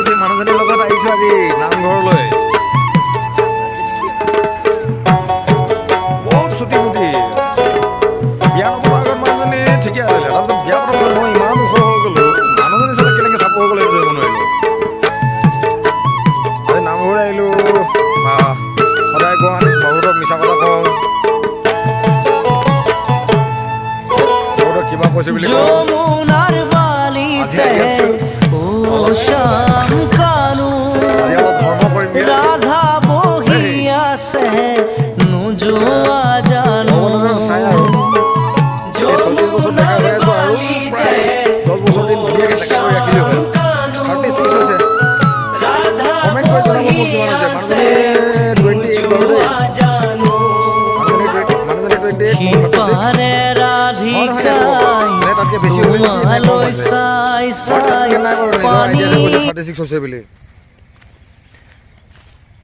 উঠি মানুহজনীৰ লগত আহিছোঁ আজি নামঘৰলৈ। বহুত চুটি মুটি। বিয়া নপতাৰ আগত মানুহজনী ঠিকে আছিলে। তাৰপিছত বিয়া পতাৰ পিছত মই ইমান ওখ হৈ গ'লো, মানুহজনী চালে কেনেকৈ চাপৰ হৈ গ'ল, সেইটো ধৰিব নোৱাৰিলোঁ। আজি নামঘৰলৈ আহিলোঁ। সদায় গুৱাহাটীত বহুতক মিছা কথা কওঁ, বহুতক কিবা কৈছে বুলি কওঁ। যমুনাৰ আজি বালিতে আহি আছোঁ। ও শ্যাম কানু, আজি অলপ ধৰ্ম কৰিমগৈ। ৰাধা বহি আছে, নোযোৱা জানো? ভগৱানে চাই আৰু এই 36 বছৰ ডেকা হৈ আছোঁ আৰু প্ৰায় 10 বছৰ দিন ধুনীয়াকৈ ডেকা কৰি ৰাখিলোঁ হয়। 36 হৈছে। কমেণ্ট কৰি জনাব মোক কিমান হৈছে। মানুহজনী 28 বাৰু দেই। মানুহজনী 28, মোৰ 36। সিপাৰে ৰাধিকাই নে তাতকৈ বেছি হৈছে নেকি, নে কম তোমালৈ হৈছে? চাই মই চাই তাতকৈ নাই বাৰু, নিজৰ পানী আইডিয়াতে কৈছোঁ 36 হৈছে বুলি।